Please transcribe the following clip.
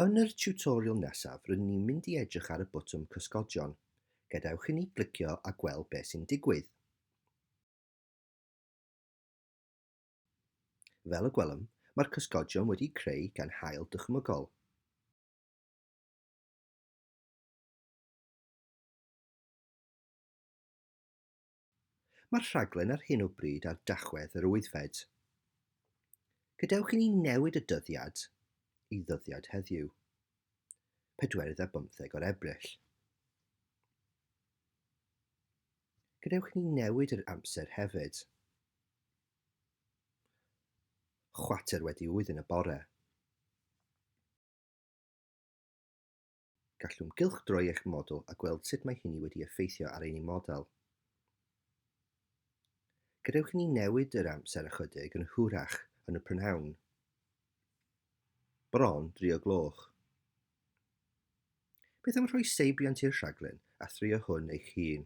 Yn yr tiwtorial nesaf, rydyn ni'n mynd i edrych ar y botwm Cysgodion. Gadewch i ni glicio a gweld beth sy'n digwydd. Fel y gwelwn, mae'r cysgodion wedi'u creu gan haul dychmygol. Mae'r rhaglen ar hyn o bryd ar Dachwedd yr wythfed. Gadewch i ni newid y dyddiad i ddyddiad heddiw, pedwerydd ar bymtheg o'r Ebrill. Gadewch i ni newid yr amser hefyd. Chwarter wedi wyth yn y bore. Gallwn gylchdroi eich model a gweld sut mae hynny wedi effeithio ar ein model. Gadewch i ni newid yr amser ychydig yn hwyrach yn y prynhawn. Bron dri o gloch. Beth am rhoi seibiant i'r rhaglen a thrio hwn eich hun?